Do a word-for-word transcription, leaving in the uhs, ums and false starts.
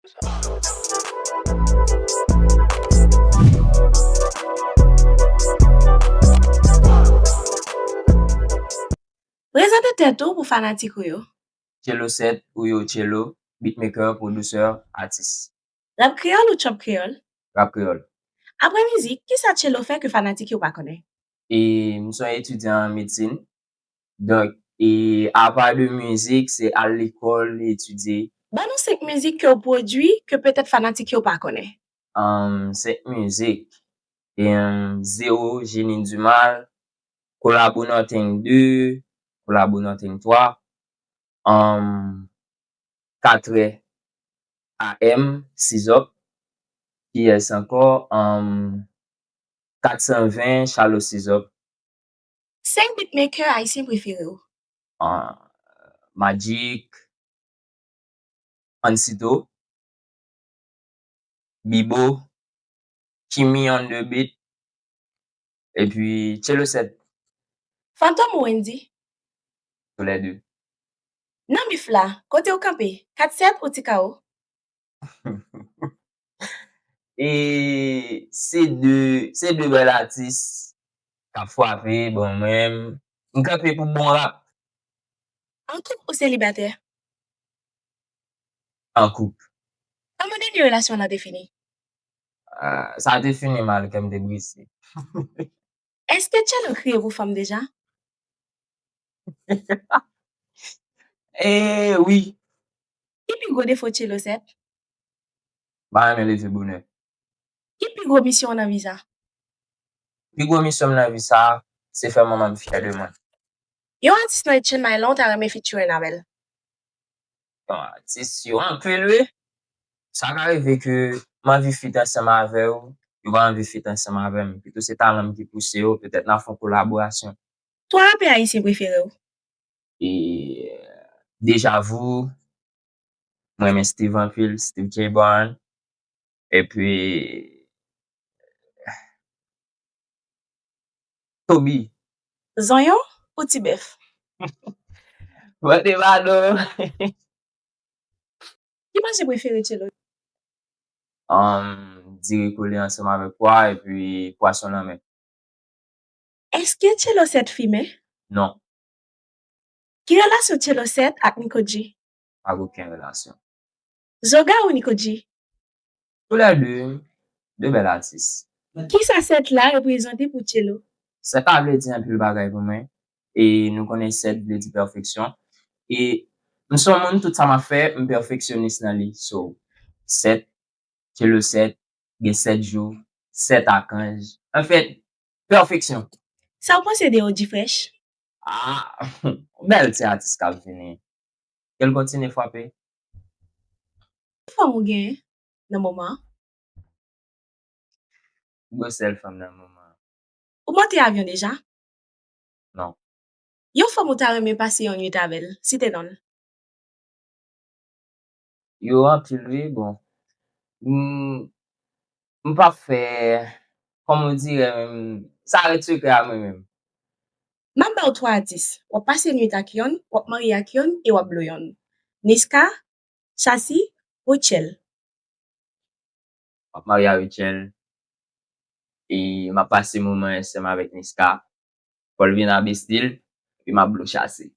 Prezante tèt ou pou fanatik ou yo. Tchelo Sèt, ou yo Tchelo, beatmaker, pwodisè, atis. Rap kreyòl ou trap kreyòl? Rap kreyòl. Apre mizik, kisa Tchelo fè ke fanatik yo pa konnen? E, m se yon etidyan an medsin. Donk, e, apa de mizik, se al lekòl, etidye. Ban nou senk mizik ke w pwodui ke petèt fanatik yo pa konnen. Ahn, senk mizik. E, ahn, Zero, Génie du Mal, Kolabo Nothing de, Kolabo Nothing twa, ahn, Katrè, A M, Sizòp, kiyès ankò? Ahn, kat san ven, Chalo Sizòp. Senk beatmaker ayisyen prefere w? Ahn, Magic, Ansito, Bibo, Kimi on the beat, epi Tchelo Sèt. Fantom ou Wendy? Tou lè de. Nan bif la, kote w kanpe? Kat sèt ou ti kawo? E se de, se de bèl atis k ap frape, bon, mwen, m kanpe pou bon rap. An koup ou selibatè? An koup. Kòman dènye relasyon w lan te fini? Ah, sa te fini mal, kè m te brize. Èske Tchelo kriye pou fanm deja? Eh, wi. Ki pi gwo defo Tchelo Sèt? M pa renmen leve bonè. Ki pi gwo misyon w nan vi sa? Pi gwo misyon m nan vi sa, se fè manman m fyè de mwen. Yon atis nan Etienne Maëlan w ta renmen featuring avè l? Bon, atis yo anpil, wi. Sa ka rive ke m anvi feat ansanm avè w, yo pa anvi feat ansanm avè m. Pito se talan m ki pouse yo, petèt n a fè yon kolaborasyon. Twa rapè ayisyen prefere w? E, Deja Vu, mwen renmen Steve anpil, Steve J Brown. Epi, Toby. Zonyon ou ti bèf? Mande Mano. Ki manje prefere Tchelo? Um, diri kole ansanm avèk pwa epi pwason lanmè. Èske Tchelo Sèt fimen? Non. Ki relasyon Tchelo Sèt ak Nico G? Pa gen okenn relasyon. Zoga ou Nico G? Toulède, de bèl atis. Kisa Sèt la reprezante pou Tchelo? Sèt la vle di anpil bagay pou mwen. E nou konnen Sèt vle di pèfeksyon. E m se yon moun, tout sa m ap fè, m pèfeksyonis nan li. So, Sèt, Tchelo Sèt, gen sèt jou, sèt akanj. Anfèt, pèfeksyon. Sa w panse de O G Fresh? Ah, bèl ti atis k ap vini. Ke l kontinye frape. Ki fanm ou genyen nan moman an? Gwo sèl fanm nan moman an. Ou monte avyon deja? Non. Yon fanm ou ta renmen pase yon nwit avè l, site non l. Yo anpil, wi, bon. M, m p ap fè, kòman w dirè menm, sa ret sekrè a mwen menm. M ap ba w twa atis. W ap pase nwit ak yonn, w ap marye ak yonn e w ap blo yonn. Niska, Shassy, Rutshelle. M ap marye a Rutshelle. E m ap pase moman ansanm avèk Niska. Fò l vin a Bestil, epi m ap blo Shassy.